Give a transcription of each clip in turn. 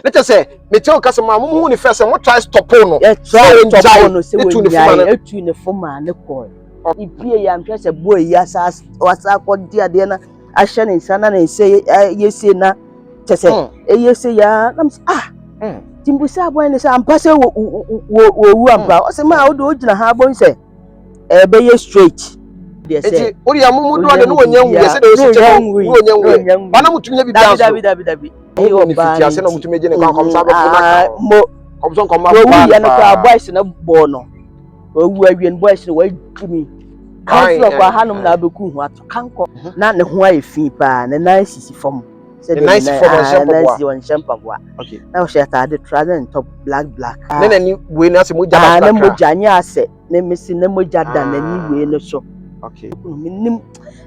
Ne kyɛ sɛ mete wo kasa mu a mo hu ne fɛ sɛ mo try stop no. Yɛ try Sɛ stop no sɛ wɔngyae, etu ne fo ma wɔnyae no. etu ne fo maa ne kɔɛ. Epie yɛ anhwɛ sɛ boy yi asa wasa akɔgye adeɛ na ahyɛ ne nsa na ne nsa yɛ se na kyɛ sɛ ɛyɛ se ya na mo sɛ ah nti mbusa boy ne sɛ ampa sɛ wɔ wɔ wɔwu ampa ɔsɛ maa wode ogyina ha abɔ sɛ ɛbɛyɛ straight. Nti o deɛ mo mu doɔ de ne wɔnyɛ nwuiɛ sɛ deɛ osi kyɛ no ne wɔnyɛ nwuiɛ ba na mo tumi nyɛ biribi Dabi anso. dabi dabi dabi. Mo hu ne fiti ase na mo tumi gye ne kwan kɔm sa abɛfo na ka ho. Mo Kɔm so nkɔm wɔwu abaa yɛ no no koraa paa. boys no bɔɔ no wɔwu awie no boys no wɔagye mi. Ae, Kansila kɔ ae, hanom na ae. abɛku ho ato kankɔ na ne ho ayɛ fi paa, ne nan sisi fam. Ne nan si fam, ɔnhyɛ Ne nan mpaboa. si ɔnhyɛ mpaboa. Okay. Na ɔhyɛ ataade trouser and top black black. Ne n'ani wei no asɛ mogya Ah, ba ne so kakra. mogya nyɛ asɛ memesi ne mogya da n'ani Ah. wei no so. Menim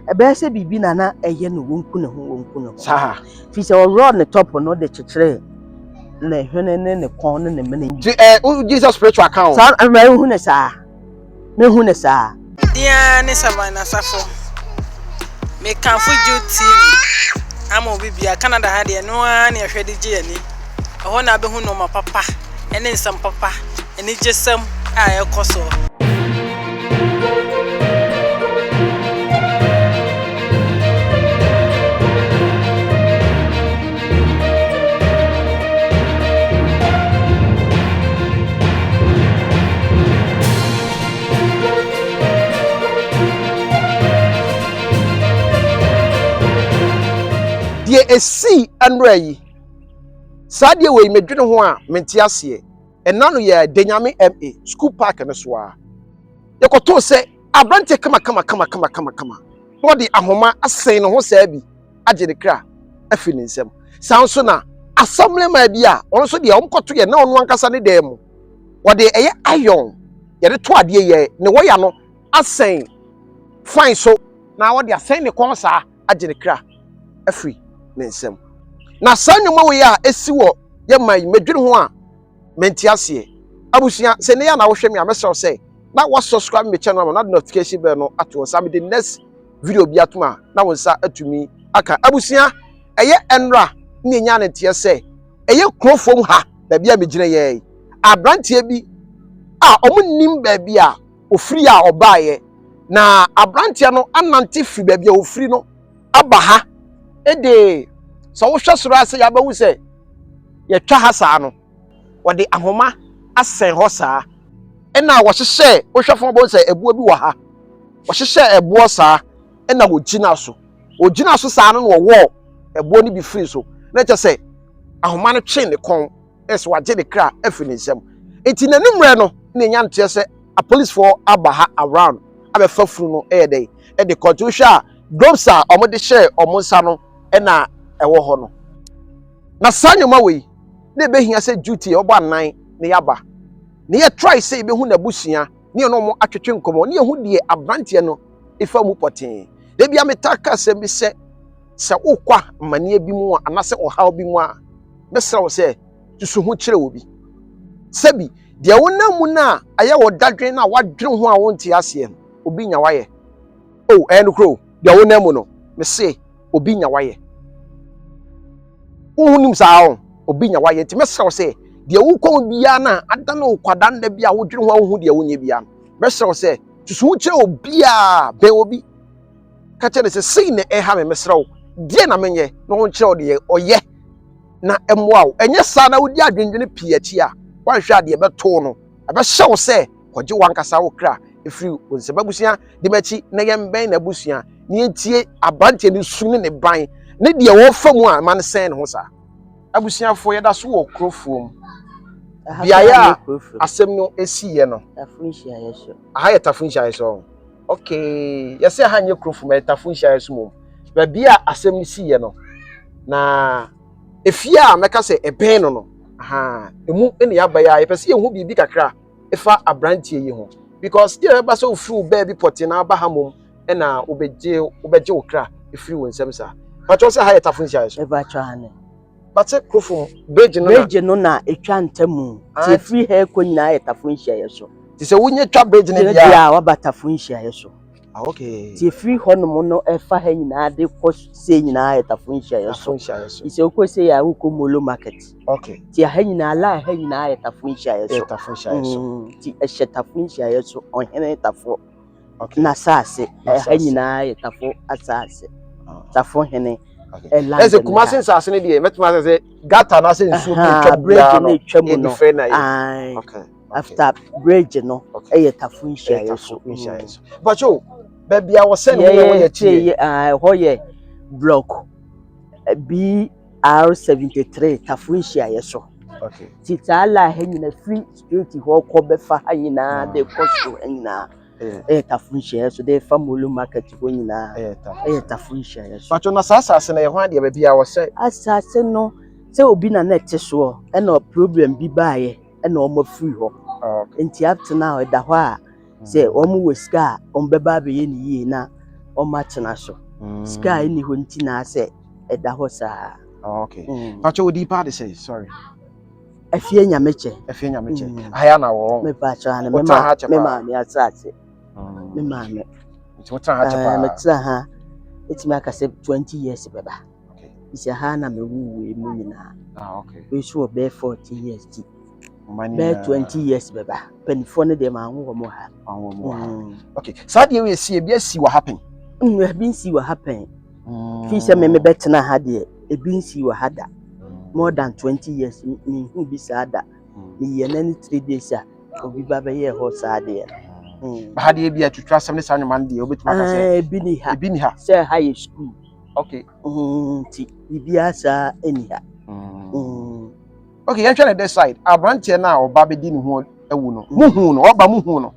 ɛbɛyɛ sɛ biribi na na ɛyɛ no wɔnku ne ho wɔnku ne ho. Saa. Firi sɛ ɔworɔ ne top no de kyekyere ne hwene ne ne kɔn ne ne mene. Ti ɛ o Jesus spiritual account. Saa mehu ne saa. Mehu ne saa. Dia ne Savannah Safo. Mekamfo Jude TV ama obi bia Canada ha deɛ no ara ne ɛhwɛ de gye ani. Ɛhɔ na abɛhu nneɛma papa ne nsɛm papa, anigyesɛm a ɛkɔ so. Deɛ esii nnora yi, saa deɛ wei medwene ho a mente aseɛ. Ɛna no yɛ Denyame MA school park no so a. Yɛkɔtoo sɛ aberanteɛ kama kama kama kama kama kama na ɔde ahoma asɛn ne ho saa bi agye ne kra afiri ne nsam. Saa nso na assemblyman bi a ɔno nso deɛ ɔmkɔto yɛ na ɔno ankasa ne dan mu wɔde ɛyɛ iron yɛde to adeɛ yɛ ne wɔya no asɛn fine so na wɔde asɛn ne kɔn saa agye ne kra afiri ne nsam. Na saa nneɛma wei a esi wɔ yɛ man yi medwene ho a mente aseɛ. Abusua sɛ ne yɛ na wohwɛ me a mɛsrɛ wo sɛ na wa subscribe me channel ama na notification bell no ato hɔ saa mede next video bi atom a na wo nsa atumi aka. Abusua ɛyɛ ɛnra ne enya ne nteɛ sɛ ɛyɛ kurofom ha baabi a megyina yɛ yi aberanteɛ bi a ɔmo nim baabi a ofiri a ɔbaeɛ na aberanteɛ no anante firi baabi a ofiri no aba ha ede sɛ wohwɛ soro ase yɛabɛhu sɛ yɛtwa ha saa no wɔde ahoma asɛn hɔ saa ɛna wɔhyehyɛ wohwɛ fam bɔ sɛ ɛboɔ bi wɔ ha wɔhyehyɛ ɛboɔ saa ɛna wɔgyina so wɔgyina so saa no na wɔwɔ ɛboɔ no bi firi so na kyerɛ sɛ ahoma no twe ne kɔn ɛsɛ wagye ne kra afiri ne nsam nti n'anummerɛ no na enya nteɛ sɛ apolisifoɔ aba ha around abɛfa funu no ɛyɛ dɛ ɛde kɔntu wohwɛ a gloves a wɔde hyɛ wɔn nsa no ɛna ɛwɔ hɔ no na saa nneɛma wei na ebehia sɛ duty ɔbɔ anan na yaba na yɛ try sɛ ebehu n'abusua ne yɛn wɔn atwetwe nkɔmɔ ne yɛhu deɛ aberanteɛ no efa mu pɔtee ebi ameta ka asɛm bi sɛ sɛ wokɔ amanneɛ bi mu a anaasɛ ɔhaw bi mu a mɛsrɛ wo sɛ susu ho kyerɛ obi sɛbi deɛ wonam mu no a ɛyɛ wɔ dadwen no a wadwene ho a wonte aseɛ no obi nya wayɛ o ɛyɛ no kuro deɛ wonam mu no mese obi nya wayɛ wohu nim saa o obi nya wayɛ nti mɛsrɛ wo sɛ deɛ wokɔ mu biara no a ada no kwadaa nna bi a wodwene ho a wohu deɛ wonyɛ biara no mɛsrɛ wo sɛ susu ho kyerɛ obiara bɛn obi ka kyerɛ no sɛ sei na ɛha me mesrɛ wo deɛ na menyɛ na ɔnkyerɛ wo deɛ ɔyɛ na ɛmmoa wo ɛnyɛ saa na wodi adwendwene pii akyi a woanhwɛ adeɛ bɛtoo no ɛbɛhyɛ wo sɛ kɔgye wankasa wo kra ɛfiri wo nsɛm abusua de m'akyi na yɛmbɛn n'abusua na yɛntie aberanteɛ no su ne ne ban ne deɛ wɔfa mu a ɛma no sɛn ne ho saa. Abusuafoɔ yɛda so wɔ kurofoɔ mu beaeɛ a asɛm no esiiɛ no aha yɛ Tafo nhyiaeɛ so. Okay, yɛsɛ ha nyɛ kurofo ma yɛ Tafo nhyiaeɛ so mom baabi a asɛm no siiɛ no na efie a mɛka sɛ ɛbɛn no no aha emu na yɛaba yi a yɛpɛ sɛ yɛhu biribi kakra ɛfa aberanteɛ yi ho because deɛ ɛbɛba sɛ ofiri wo baabi pɔtee na aba ha mom ɛna wobɛgye wo kra efiri wo nsam saa. Patro sɛ ha yɛ Tafo nhyiaeɛ so. Ɛbɛtwa ha ne. Bate kurofo bridge no na Bridge no na etwa ntamu. Ti efiri ha ekɔ nyinaa yɛ Tafo nhyiaeɛ so. Ti sɛ wonye twa bridge no Deɛ deɛ a waba Tafo nhyiaeɛ so. Ah, okay. Nti ɛfiri hɔnom no ɛfa ha nyinaa de kɔ sei nyinaa yɛ Tafo nhyiaeɛ so. Tafo nhyiaeɛ so. Nti sɛ wokɔ sei a wokɔ Molo market. Okay. Nti ha nyinaa line ha nyinaa yɛ Tafo nhyiaeɛ so. Yɛ Tafo nhyiaeɛ so. Nti ɛhyɛ Tafo nhyiaeɛ so, ɔhene Tafo. Okay. N'asaase. Ɛha N'asaase. nyinaa yɛ Tafo asaase. Ah. Tafo hene. Okay. Ɛland Ɛsɛ no Kumasi ha. nsaase no deɛ mɛtumi asɛ sɛ gata anaasɛ nsuo bi Aha, atwa mu bridge biara no no atwa mu yɛ no. different na yɛ. Aye. Okay. After bridge no Okay. ɛyɛ Tafo Ɛyɛ nhyiaeɛ Tafo so. nhyiaeɛ so. Bacho, baabi a wɔsɛn mu yɛ wɔyɛ akyi yɛ. Ɛhɔ yɛ block BR 73 Tafo nhyiaeɛ so. Okay. Nti saa line ha nyinaa firi straight hɔ kɔ bɛfa ha nyinaa de kɔ soro ha nyinaa. Ɛyɛ Tafo nhyiaeɛ so de fa Molo market hɔ nyinaa. Ɛyɛ Tafo. Ɛyɛ Tafo nhyiaeɛ so. Bacho, na saa asase no yɛ ho adeɛ baabi a wɔsɛ. Asase no sɛ obi na na ɛte soɔ ɛna problem bi baeɛ ɛna wɔn afiri hɔ. Ah, okay. Nti up to now ɛda hɔ a sɛ wɔn wɔ sika a wɔn bɛba abɛyɛ ne yie na wɔn atena so. Sika a ɛnni hɔ nti na asɛ ɛda hɔ saa. Ah, okay. Bacho, odi pa de sɛ, sorry. Afie Nyamekyɛ. Afie Nyamekyɛ. Ahaya na wɔ. Mepa kyɛ ne me Wotena ma ha kyɛ me paa. maame asase. Me maame. Nti wotena ha kyɛ paa. Metena ha. Etimi aka sɛ 20 years bɛba. Okay. Sɛ ha na mewuwu mu nyinaa. Ah, okay. Wei so wɔ bɛyɛ 14 years ti. Mma ne Bɛyɛ nyinaa 20 years bɛba. Mpanimfoɔ no deɛ maa wo wɔ ha. Anwɔ mu wɔ ha. Okay. Saa deɛ wei esi ebi asi wɔ ha pɛn. Ebi nsi wɔ ha pɛn. Fi sɛ me mebɛtena ha deɛ ebi nsi wɔ ha da. More than 20 years mehu bi saa da. Meyɛ n'ani 3 days a obi ba bɛyɛ hɔ saa deɛ. Ha deɛ bi atwitwa asɛm ne saa nnwoma no deɛ wobɛtumi aka sɛ Ah, ebi ni ha. Ebi ni ha. Sɛ ha yɛ school. Okay. Nti biribiara saa ɛni ha. Okay, yɛnhwɛ ne this side. Aberanteɛ no a ɔba bɛdi ne ho awu no. Muhu no, ɔba muhu no.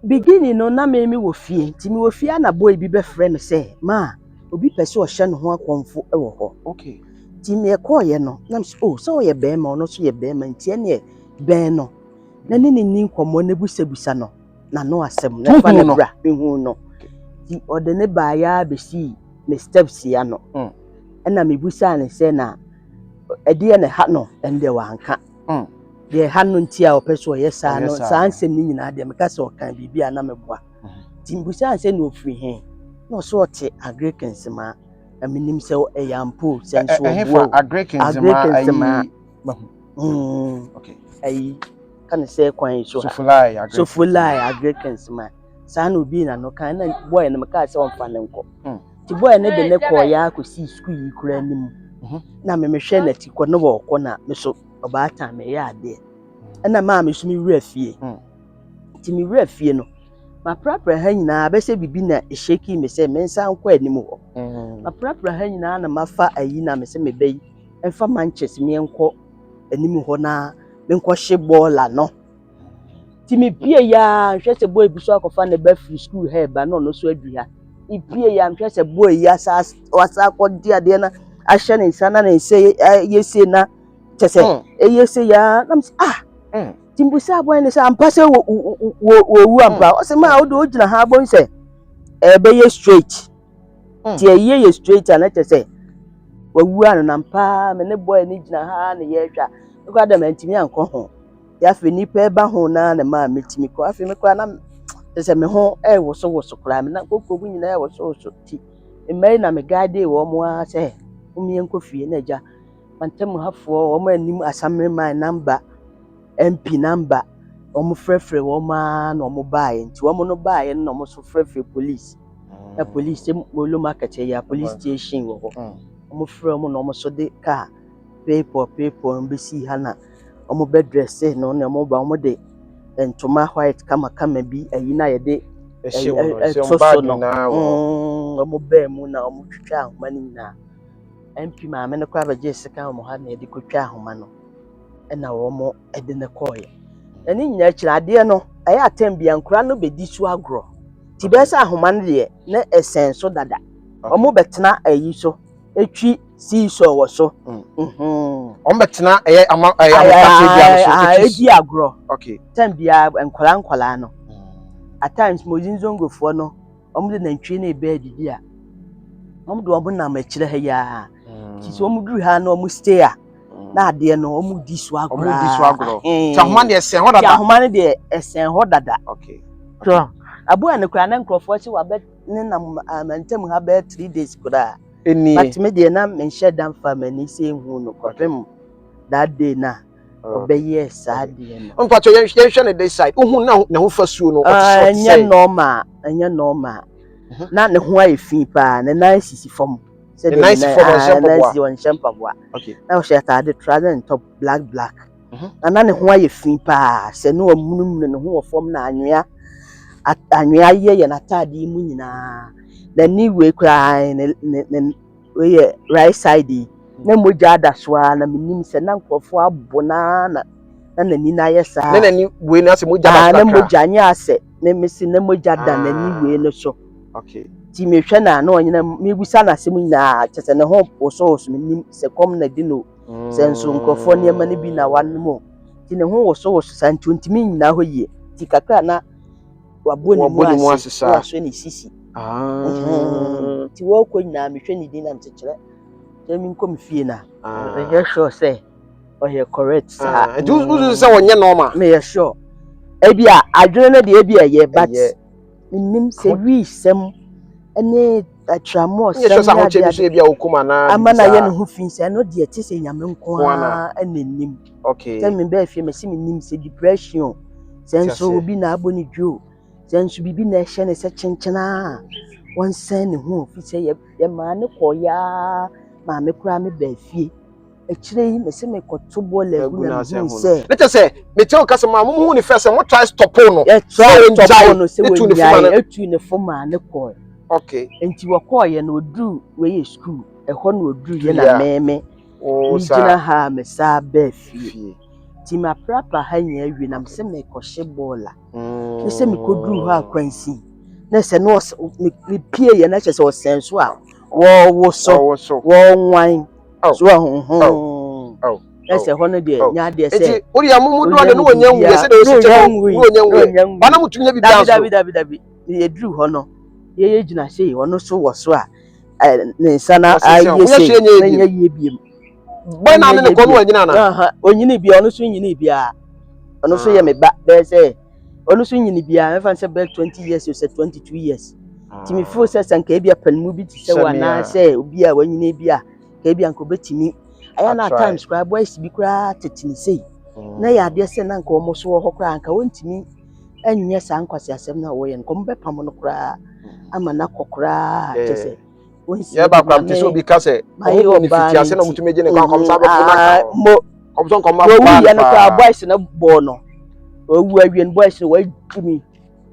Beginning no na me wɔ fie nti me wɔ fie na boy bi bɛfrɛ me sɛ ma obi pɛ sɛ ɔhyɛ ne ho akɔmfo wɔ hɔ. Okay. Nti me kɔɔyɛ no na me sɛ oh sɛ ɔyɛ bɛrima ɔno nso yɛ bɛrima nti ɛneɛ bɛn no na ne ne ni nkɔmmɔ na busabusa no na no asɛm na fa Wohuu ne no? bra mehu no. Nti ɔde ne baeɛ a bɛsii me steps ya no. Ɛna mebusaa ne sɛ na ɛdeɛ na ɛha no ɛno deɛ wanka. Deɛ ɛha no nti a ɔpɛ sɛ ɔyɛ saa Ɔyɛ no saa saa no. nsɛm no nyinaa deɛ meka sɛ ɔka biribi a na meboa. Nti mbusaa sɛ na ɔfiri he na ɔsɛ ɔte Agric Nsemaa na menim sɛ ɛyɛ ampa o sɛ nso Ɛhe ɔboa fa o. Agric Nsemaa Agric Nsemaa. ayi mahu. Okay. Ayi ka ne sɛ kwan yi so ha. Sofolai Agric. Sofolai Agric Nsemaa. Saa na obi na no kan na boy no mekaa sɛ ɔmfa ne nkɔ. Nti boy no de ne kɔɔ akɔsii sukuu yi koraa anim. Na me mehwɛ n'akyi kɔ ne wɔɔkɔ na me so ɔbaatan meyɛ adeɛ. Ɛna maa me so me wura fie. Nti me wura fie no maprapra ha nyinaa bɛsɛ biribi na ɛhyɛkii me sɛ me nsa nkɔ anim hɔ. Maprapra ha nyinaa na mafa ayi na me sɛ meba yi ɛmfa manches meɛnkɔ anim hɔ na menkɔhye bɔɔla no. Nti mepie ya nhwɛ sɛ boy bi so akɔfa ne ba firi school ha ɛba na ɔno so aduru ha. Mepie ya nhwɛ sɛ boy yi asa wasa akɔgye adeɛ na ahyɛ ne nsa na ne nsa yɛ se na kyɛ sɛ ɛyɛ se ya na mesɛ ah. Nti mbusaa boy no sɛ ampa sɛ wɔwu ampa. Ɔsɛ maa wode wogyina ha abɔ sɛ ɛbɛyɛ straight. Nti ɛyɛ yɛ straight a na kyɛ sɛ wawu ano na mpaa me ne boy no gyina ha na yɛrehwɛ a mekɔ adam antumi ankɔ ho. Nti afei nnipa ɛba ho na na maa metumi kɔ. Afei mekɔ na kyɛ sɛ me ho ɛwosowoso koraa me na koko mu nyinaa ɛwosowoso nti mmaa yi na me guide wɔn mo ara sɛ wɔn yɛnkɔ fie na agya mantam hafoɔ wɔn anim assemblyman number MP number wɔn frɛfrɛ wɔn ara na wɔn baeɛ nti wɔn no baeɛ no na wɔn nso frɛfrɛ police. Na police sɛ Molo market yɛ police station wɔ hɔ. Wɔn frɛ wɔn na wɔn nso de car peepɔ peepɔ wɔn bɛsi ha na wɔn bɛ dress no na wɔn ba wɔn de ntoma white kamakama bi ayi na yɛde Ɛhyɛ wɔn no, sɛ ɛto wɔn so baagi no. nyinaa wɔ hɔ. Wɔn bɛɛ mu na wɔn twitwa ahoma no nyinaa. MP maame no koraa bɛgye sika wɔn ha na yɛde kɔtwa ahoma no ɛna wɔn de no kɔɔeɛ. Na ne nyinaa akyire adeɛ no ɛyɛ atɛm bia nkwadaa no bɛdi so agorɔ. Nti bɛyɛ sɛ ahoma no deɛ na ɛsɛn so dada. Wɔn bɛtena ayi so etwi seesaw wɔ so. Wɔn bɛtena ɛyɛ ama ɛyɛ amokase dua no so etwi Edi agorɔ. Okay. Tɛm bia nkwadaa nkwadaa no. At times Mozi Nzongofoɔ no wɔn de nantwie na ebe adidi a wɔn de wɔn nam akyire ha yi ara. Nti sɛ wɔn duru ha na wɔn stay a na adeɛ no wɔn di so agorɔ. Wɔn di so agorɔ. Nti ahoma deɛ ɛsɛn hɔ dada. Nti ahoma no deɛ ɛsɛn hɔ dada. Okay. So Aboa no koraa na nkurɔfoɔ sɛ wabɛ ne nam amantam ha bɛyɛ 3 days koraa. Ɛnie. But me deɛ, na menhyɛ da mfa m'ani sɛ ehu no kɔpem that day na ɔbɛyɛɛ saa deɛ no. Mpakyɛ, yɛnhwɛ ne this side, wohu na ne ho fasuo no, ɔte sɛ Ah, ɔte ɛnyɛ sɛ normal, ɛnyɛ normal. Na ne ho ayɛ fi paa, ne nan sisi fam. Ne nan si fam, ɔnhyɛ Ah, ne nan mpaboa. si, ɔnhyɛ mpaboa. Na ɔhyɛ ataade trouser and top black black. Na ne ho ayɛ fi paa sɛ ne wamunumunu ne ho wɔ fam na anwea anwea ayɛ yɛ n'ataade yi mu nyinaa. N'ani wei koraa, ne wei yɛ right side yi na mogya ada so ara, na menim sɛ na nkurɔfoɔ abo na n'ani no ayɛ saa. Ne n'ani wei no asɛ mogya Ah, da na so kakra. mogya nyɛ asɛ me mesi na mogya da n'ani wei no so. Nti mehwɛ na ɔnyina mebusa n'asɛm nyinaa, kyɛ sɛ ne ho wosowoso. Menim sɛ kɔm na di no, sɛ nso nkurɔfoɔ nneɛma no bi na wanom o, nti ne ho wosowoso saa, nti ontumi nnyina hɔ yie, nti kakra na wabɔ ne mu Wabɔ ne mu ase ase saa. na wasɔ ne sisi. Nti wɔrekɔ nyinaa mehwɛ ne din na mekyerɛ kyerɛ menkɔ me fie na meyɛ sure sɛ ɔyɛ correct saa. Ah, nti wosu sɛ wɔnyɛ normal? Meyɛ sure ebi a adwene no deɛ, ebi ɛyɛ, but Ɛyɛ. menim sɛ wii sɛm ne atramɔ Nyɛ sure sɛ sɛm ne ahokyɛ bi ade so ebi a wokum anaa ama biribi na yɛ saa. ne ho fi sɛ ɛno deɛ, te sɛ Nyame nko Nko ara na. ara ɛna nim. Sɛ mebɛɛ fie mɛsi menim sɛ depression o, sɛ Te nso aseɛ. obi na abɔ ne dwo o, sɛ nso biribi na ɛhyɛ ne sɛ kyenkyena a wɔnsɛn ne ho o, fi sɛ yɛmaa ne kɔɔyaa maame koraa mebɛɛ fie akyire yi mɛsɛ mekɔto bɔɔla agu Agu na na asɛ mehuu ho no sɛ ne kyɛ sɛ mekyɛ wo kasa ma mohu ne fɛ sɛ mo try stop no yɛtra sɛ stop wɔngyae, no sɛ etu ne fo ma wɔnyae no. Etu ne fo maa ne kɔɛ. Nti wɔkɔɔyɛ no, oduru wei yɛ school ɛhɔ na oduru yɛ na mɛɛmɛ O megyina saa ha a mesaa bɛɛ fie. Fie. Nti maprapra ha nyinaa awie na mesɛ mekɔhye bɔɔla ne sɛ mekɔduru hɔ a kwansi na sɛ na mepie yɛ na kyerɛ sɛ ɔsɛn so a wɔwo so. Ɔwɔ so. Wɔnwan so ahohom na sɛ hɔ no deɛ nyɛ adeɛ sɛ Nti wode a momu doɔ de ne wɔnya nwuiɛ sɛdeɛ wɔsi kyɛ no, ne wɔnya nwuiɛ bana motumi nya biribiara Dabi. so. Dabi, dabi, dabi, yɛduru hɔ no, yɛyɛ gyina sei, ɔno so wɔ so a ne nsa na Ɔsese a, ayɛ woyɛ sei hwee nyɛ na yie nyɛ yie biem. Bɔn na ne ne kɔ no wanyina ana? Aha, onyini bia, ɔno so nyini bia, ɔno so yɛ me ba bɛyɛ sɛ ɔno so nyini bia, mɛfa sɛ bɛyɛ 20 years o, sɛ 22 years. Nti mi feel sɛ nka ebi apanimu bi te sɛ Sɛ wɔ me a. anaasɛ obi a wanyini bi a, nka ebi a nka obetumi ayɛ na Atry. times koraa boys bi koraa tete ne sei na yɛ adeɛ sɛ na nka wɔn so wɔ hɔ koraa, nka wɔntumi nyɛ saa nkwasi asɛm na wɔyɛ no, nka wɔn bɛpam no koraa ama n'akɔ koraa kyɛ sɛ wɔnsi. Yɛ ba koraa mte sɛ obi ka sɛ Mayɛ ɔmo ne ɔbaa fiti ase na no ɔmo tumi gye ne kwan kɔm sa bɛpo na ka hɔ mo kɔm so nkɔm wɔwu abɔ yɛ no koraa paa. Boys no bɔɔ no, wɔwu awie no, boys no wɔagyi mi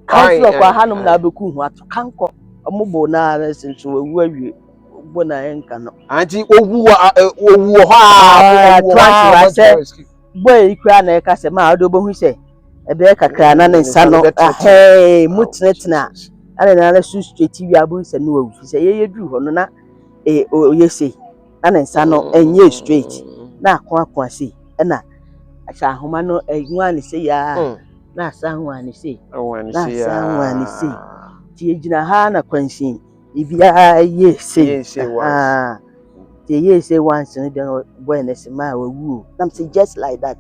councilor kɔ hanom na abɛku ho ato kankɔ ɔmo bɔ naa na sɛ nso wɔwu awie bɔ na ɛnka no. Anti owu wɔ owu wɔ hɔ a Ah, owu wɔ hɔ twice a wa sɛ ɔbɛtumi boy yi koraa na ɛka sɛ maa ɔde wobɛhu sɛ ɛbɛyɛ kakra na ne nsa no bɛtenetene. ahɛɛ mu tenatena ɛna nana so straight wie abɛhu sɛ no wawu, fi sɛ yɛyɛ duru hɔ no na ɔyɛ sei na ne nsa no ɛnyɛ straight na ako ako sei, ɛna sɛ ahoma no ɛnwa ne sei aa na asa nwa ne sei Ɛwɔ ne na sei asa nwa ne sei. aa. Nti yɛgyina ha na kwansin biribiara yɛ sei. Yɛ sei once. Ahaa. Nti ɛyɛ sei once no deɛ, boy no sɛ maa wawu o, nam sɛ just like that.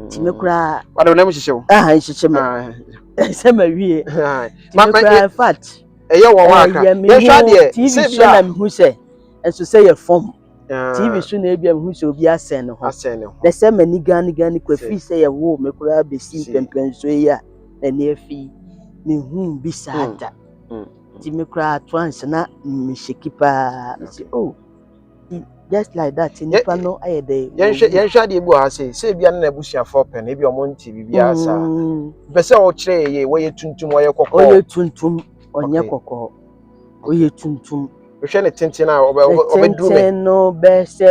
Nti me koraa Wade wo nam hyehyɛ wo. Aha, nhyehyɛ me Ah, sɛ mawie. ah. Nti me koraa, in fact, Ɛyɛ wɔn hɔ akra. ɛyɛ Yɛhwɛ mehu adeɛ TV sɛ so bi a na mehu sɛ ɛnso sɛ yɛ fam TV so na ebi a mehu sɛ obi asɛn ne ho. Asɛn ne ho. Na sɛ m'ani gane gane kɔ Sɛ. Firi sɛ yɛwoo me koraa bɛsi mpɛmpɛnsoɔ yi a m'ani afi, mehu bi saa da. Nti me koraa to ansa na mehyɛki paa, mesi oh, just like that nipa no ayɛ dɛ. Yɛnhwɛ adeɛ bi wɔ ha sei sɛ ebia ne n'abusuafoɔ pɛ no, ebi a ɔmo nte biribiara saa. Pɛ sɛ ɔkyerɛ yɛ yie, wɔyɛ tuntum, wɔyɛ kɔkɔɔ? Ɔyɛ tuntum, ɔnyɛ kɔkɔɔ, ɔyɛ tuntum. Wohwɛ ne tenten a Ne ɔbɛduru me tenten no bɛyɛ sɛ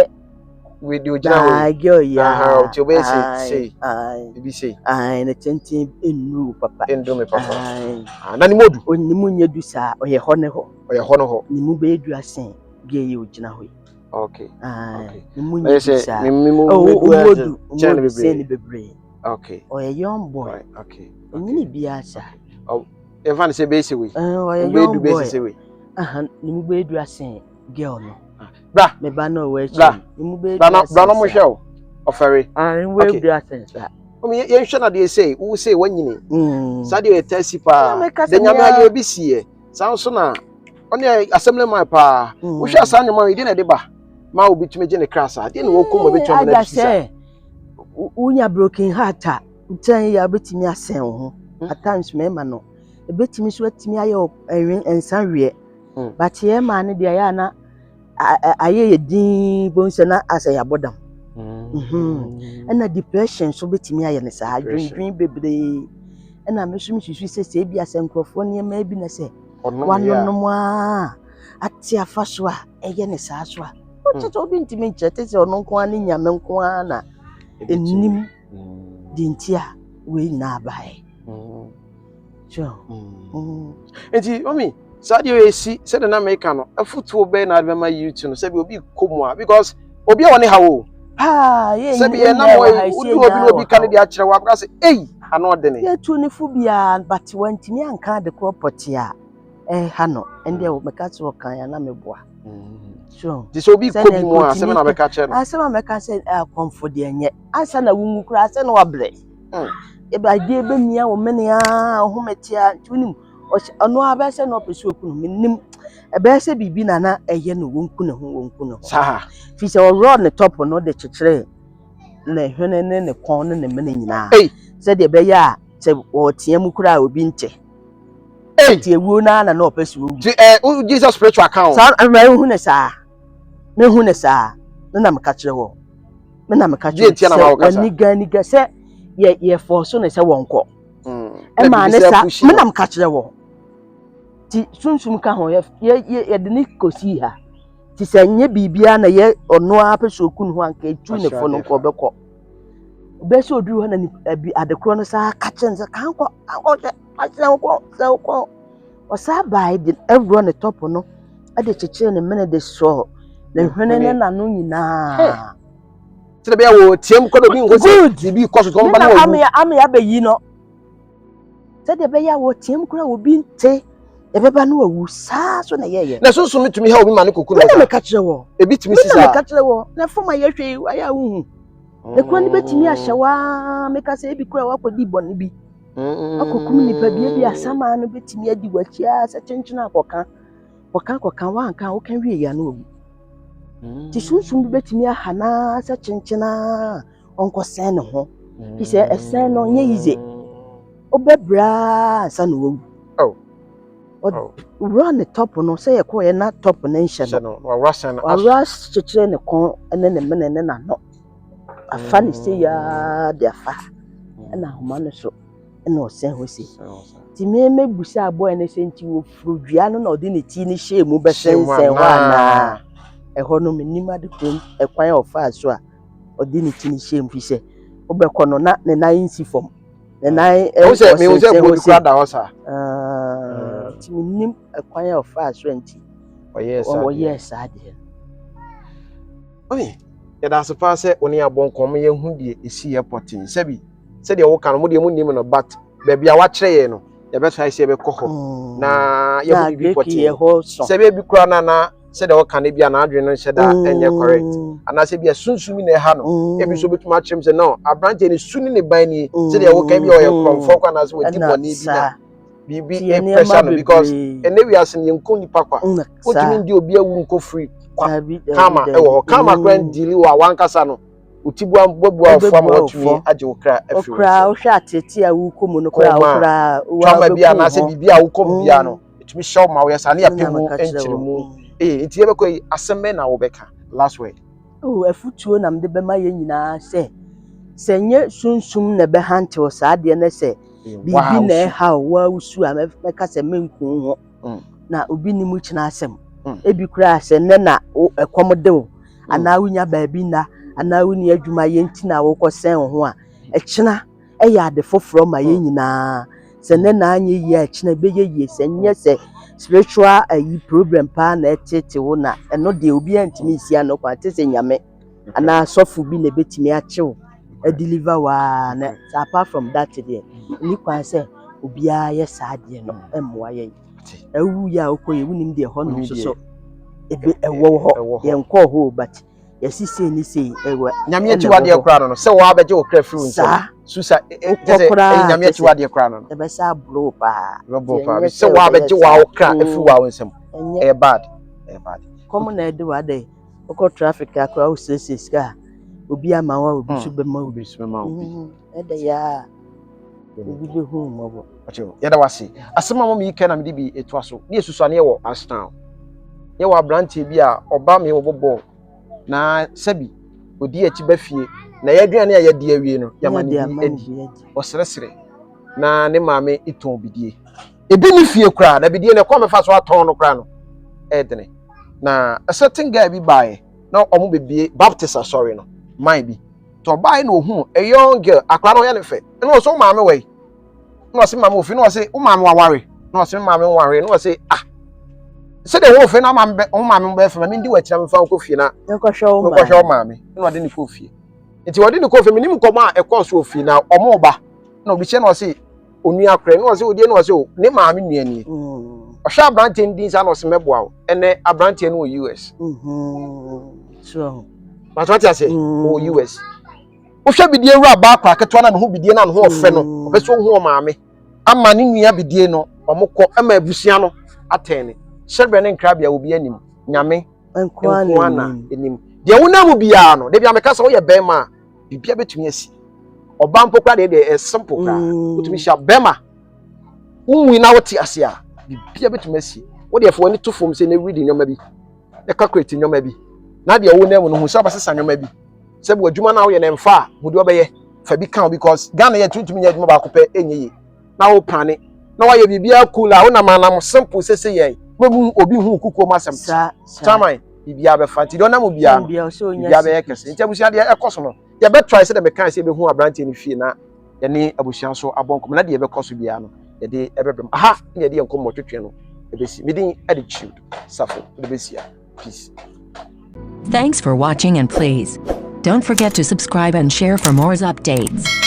wei deɛ ogyina hɔ naa yi. Girl yi. Aha, nti ɔbɛyɛ sei sei. Ae. Ebi sei. Ae, ne tenten nnuru papa. Nduru me papa. Ae. Ah, na ne mu odu? Ne mu nyɛ du saa, ɔyɛ hɔ ne hɔ. Ɔyɛ hɔ ne hɔ. Ne mu bɛyɛ du asen girl yi a ogyina hɔ yi. Ae, ne mu Ɛyɛ nyɛ du sɛ saa. me mu Oh, me du ɔmu ɛsɛ odu, ɔmu kyɛn ne odu sen ne bebree. bebree. Ɔyɛ young boy. Onyini biara saa. Yɛmfa no sɛ bɛyɛ sɛ wei. Ɔyɛ Ɔbɛyɛ du young bɛyɛ boy. sɛ wei. Aha, ne mu bɛyɛ du asen girl no. Bra. Me ba no a ɔwɔ Bra. akyi no, ne mu bɛyɛ Bra du na bra asen na ɔmo saa. hwɛ o. Ɔfɛre. Ah, ne mu bɛyɛ du asen saa. Mami, yɛnhwɛ na deɛ sɛ wo sɛ wanyini. Saa deɛ yɛ tɛsi paa. De Nyame ayɛ bi si yɛ. Saa nso na ɔne assembly man paa. Wohwɛ saa nneɛma yi, deɛ na ɛde ba ma obi tumi gye ne kra saa. Deɛ na wɔkɔ mu ebɛtumi ama na sɛ wonya broken heart a, nkyɛn yɛ a wobɛtumi asɛn wo ho. At times mmarima no ebɛtumi nso atumi ayɛ ɛnwe nsa weɛ, but yɛn maa no deɛ, ɛyɛ a na ayɛ yɛ din bo sɛ na asɛ yɛabɔ dam. Ɛna depression nso bɛtumi ayɛ no saa, dwendwen bebree. Ɛna me nso mesusu sɛ ebi asɛ nkurɔfoɔ nneɛma bi na sɛ wanonom a ate afa so a ɛyɛ ne saa so a, wokyɛ sɛ obi ntumi nkyerɛ te sɛ ɔno nko ara ne Nyame nko ara na ɛnim de nti a wei nyinaa baeɛ. Sure. Nti mami, saa deɛ ɔyɛ sɛdeɛ na meka no, afotuo bɛyɛ na ade bɛma youth no sɛbi obi kɔ mu a, because obi a wɔne ha wo sɛbi yɛn nam hɔ yi, wodi obi na obi ka ne deɛ akyerɛ wo abɛka sɛ ei, ano ɔdene. Yɛtu ne fo biara, but wantumi anka ade korɔ pɔte a ɛha no. Ɛndeɛ mɛka sɛ ɔkan a na meboa. Sure. Nti sɛ obi kɔ bi mu a, asɛm na bɛka kyerɛ no? Asɛm a mɛka sɛ, akɔmfo deɛ nyɛ ansa na wonwu koraa sɛ na wabrɛ. Ebe adeɛ bɛmia wo mene a ɔhome te a, nti wonim ɔno ara bɛyɛ sɛ na ɔpɛ sɛ ɔku no. Menim ɛbɛyɛ sɛ biribi na na ɛyɛ no, wɔnku ne ho, wɔnku ne ho. Saa. Firi sɛ ɔworɔ ne top no de kyekyere ne hwene ne ne kɔn ne ne mene nyinaa sɛdeɛ ɛbɛyɛ a sɛ wɔteɛ mu koraa a, obi nte. Nti ewuo no ara na ɔpɛ sɛ owu. Nti ɛ Jesus spiritual account. Saa mehu ne saa, mehu ne saa ne na meka kyerɛ wɔ me na meka kyerɛ sɛ waniga niga sɛ yɛ yɛfɔ so ne sɛ wɔnkɔ ɛmaa ne sa. Me na meka kyerɛ wɔ ti sunsum ka ho, yɛ yɛ yɛde ne kɔsii ha. Ti sɛ nyɛ biribiara na yɛ ɔno ara pɛ sɛ oku ne ho, anka etu ne fo no nka ɔbɛkɔ. Ɔbɛyɛ sɛ oduru hɔ na ɛbi adekorɔ no saa ka kyerɛ no sɛ kankɔ kankɔ hwɛ akyerɛ wo kɔn sɛ wo kɔn. Ɔsaa baa de ɛworɔ ne top no ɛde kyekyere ne mene de sɔɔ ne hwene ne n'ano nyinaa. Sɛ bɛyɛ wɔ tiam kɔ na obi nko sɛ biribi kɔ so tɔn ba na wɔwu. Ame ame abɛyi no sɛdeɛ ɛbɛyɛ a wɔteam koraa obi nte, ɛbɛba no wawu saa so na yɛyɛ. Na sunsun mi tumi ha obi ma ne koko na mena meka kyerɛ wɔ. Ebi tumi si saa. Mena meka kyerɛ wɔ na fam a yɛhwɛ yi ayɛ a wohu ne kura no bɛtumi ahyɛ waa. Meka sɛ ebi kura wakɔdi bɔne bi, akɔkum nipa bi, ebi asamaa no bɛtumi adi w'akyi a sɛ kyenkyen akɔka kɔka kɔka wanka woka wie ya no wawu. Nti sunsum bi bɛtumi aha naa sɛ kyenkyen a ɔnkɔsɛn ne ho fi sɛ ɛsɛn no nyɛ yize, wobɛbraa ansa na wawu. Wura ne top no sɛ yɛkɔɛ na top no nhyɛ no, wawura kyekyere ne kɔn ne ne mene ne n'ano afa ne se yaa de afa ɛna ahoma no so ɛna ɔsɛn hɔ si. Nti mmɛmɛbusa abɔɛ no sɛ nti wɔfuro dua no na ɔde ne ti no hyɛɛ mu bɛsensɛn hɔ anaa? Ɛhɔ no menim ade kurom ɛkwan a ɔfaa so a ɔde ne ti no hyɛɛ mu, fi sɛ wobɛkɔ no na ne nan nsi fam, ne nan ɛwɔ sɛ hɔ si da hɔ saa. Nti menim ɛkwan a ɔfaa so a nti ɔyɛɛ saa deɛ. Ɔyɛ yɛda ase paa sɛ wo ne abɔ nkɔmmɔ, yɛhu deɛ ɛsi yɛ pɔten. Sɛbi sɛdeɛ woka no, mo deɛ monim no, but baabi a wakyerɛ yɛn no, yɛbɛtrae sɛ yɛbɛkɔ hɔ na yɛhu biribi pɔten sɛ baabi koraa na sɛdeɛ wɔka no bi a n'adwene no nhyɛ da ɛnyɛ correct, anaasɛ bi a sunsum na ɛha no. Ebi nso bɛtumi akyerɛ mu sɛ no, aberanteɛ no su ne ne ban nie, sɛdeɛ wɔka bi a ɔyɛ korɔmfoɔ kɔ anaasɛ wɔdi bɔne bi na biribi pressure no, because ɛnɛ wiase no yɛnko nipa kwa, wotumi ndi obi awu nkɔ free kwa. Karma ɛwɔ hɔ, karma koraa ndili wɔ a wankasa no oti bua bua ɔfo ama watumi agye wo kra afiri wo nsam. Wohwɛ atete a wokɔ mu no koraa, wokora trauma bi anaasɛ biribi a wokɔ mu biara no, ɛtumi hyɛ wo ma woyɛ saa ne yɛpɛ mu nkyerɛ mu. Ee, nti yɛbɛkɔ yi, asɛm bɛn na wobɛka, last word? Oh, afutuo na mede bɛma yɛn nyinaa sɛ nyɛ sunsum na ɛbɛhantew saa adeɛ no, sɛ biribi na ɛha wo woawusu a, mɛka sɛ menku ho na obi nim kyena asɛm. Ebi koraa sɛ nnɛ na ɛkɔm de wo anaa wonya baabi nna anaa wonni adwuma yɛ nti na wokɔsɛn wo ho a, ɛkyena ɛyɛ ade foforɔ ma yɛn nyinaa. Sɛ nnɛ na anyɛ yie a, ɛkyena ɛbɛyɛ yie. Sɛ nyɛ sɛ spiritual ayi problem paa na ɛtete wo na ɛno deɛ, obiara ntumi nsi ano kwan te sɛ Nyame anaa sɔfo bi na ɛbɛtumi akyew adeliver waa. Na apart from that deɛ, ni kwan sɛ obiara yɛ saa adeɛ no mmoa yɛn. Ɛwu yɛ a wokɔ yɛ, wonim deɛ ɛhɔ nom nso so ebe ɛwɔ hɔ. Yɛnkɔɔ hɔ o, but Yɛsi sei ne sei ɛwɔ. Nyame akyiwadeɛ koraa no no sɛ wɔabɛgye wo kra firi wo nsam. Susa wokɔ koraa nyame akyiwadeɛ koraa no no. Ɛbɛsa aboro paa. Ɛbɛboro paa sɛ wɔabɛgye wo kra afiri wo nsam. Ɛyɛ bad. Ɛyɛ bad. Kɔm na ɛde w'adɛ. Wokɔ traffic akora wosiesie sika a obi ama wo a obi nso bɛma wo. Obi nso bɛma wo bi. Ɛdɛ yɛ a obi bɛhu wo mmɔbɔ. Yɛda wase. Asɛm a mɔmi yi kɛ na mede bi etoa so. Ne yɛsusu aneɛ wɔ Arsenal. Yɛwɔ aberanteɛ bi a ɔba me wɔbɔ bɔɔl na sɛbi odi akyi ba fie na yɛaduane a yɛadi awie no yɛama ne bi adi. Ɔsrɛsrɛ na ne maame tɔn bidie. Ebi ne fie koraa na bidie no ɛkwan bɛfa so atɔn no koraa no ɛdene. Na a certain guy bi baeɛ na wɔn bebie Baptist asɔre no man bi. Nti ɔbaeɛ na ohun a young girl akwadaa no ɔyɛ ne fɛ ɛna ɔsɛ wo maame wɔ yi na ɔsɛ maame ofi na ɔsɛ wo maame waware na ɔsɛ maame nware na ɔsɛ ah sɛdeɛ wo fɛ na maame bɛ wo maame bɛyɛ fɛ ma mendi w'akyi na mefa wo kɔ fie na nkɔhwɛ wo maame wo maame na ɔde ne kɔ fie nti ɔde ne kɔ fie menim nkɔmɔ a ɛkɔɔ so wɔ fie na ɔmo ba na obi hyɛ na ɔsɛ onua korɛ na ɔsɛ odie na ɔsɛ o ne maame nua nie ɔhwɛ aberanteɛ no din saa na ɔsɛ mɛboa wo ɛnɛ aberanteɛ no wɔ US pàtó ɔte ase wɔ US wohwɛ bidie wura baa kora ketewa na ne ho bidie na ne ho ɔfɛ no ɔpɛ sɛ ɔhu ɔmaame ama ne nua bidie no ɔmo kɔ ɛma abusua no atɛn ne hyɛbrɛ ne nkrabea obi anim nyame nkoa na anim deɛ wonam mu biara no debi ameka sɛ woyɛ bɛrima a biribiara bɛtumi asi ɔbaa mpo koraa deɛ deɛ ɛyɛ simple koraa wotumi hyia bɛrima wonwui na wote ase a biribiara bɛtumi asi wodeɛ fa w'ani to fam sɛ na redi nneɛma bi na calculate nneɛma bi na deɛ wonam mu no hu sɛ wobɛsesa nneɛma bi sɛ bu adwuma no a woyɛ no ɛmfa a hu deɛ wobɛyɛ fa bi ka ho because Ghana yɛ tuntumi nyɛ adwuma baako pɛ ɛnyɛ yie na wo plane na wayɛ biribiara cool a wonam anam simple sese yɛn wobɛhu obi hu kukuo mu asɛm chairman biribiara bɛfa nti deɛ ɔnam obiara no biribiara bɛyɛ kɛse nti abusua deɛ ɛkɔ so no yɛbɛtrae sɛ deɛ mekaa sɛ yɛbɛhu aberanteɛ no fie na yɛne abusua nso abɔ nkɔmmɔ na deɛ ɛbɛkɔ so biara no yɛde ɛbɛbrɛ mu aha na yɛde yɛn nkɔmmɔ twetwe no ɛbɛsi medin ɛde chilled safo de bɛsi a peace. Thanks for watching and please don't forget to subscribe and share for more updates.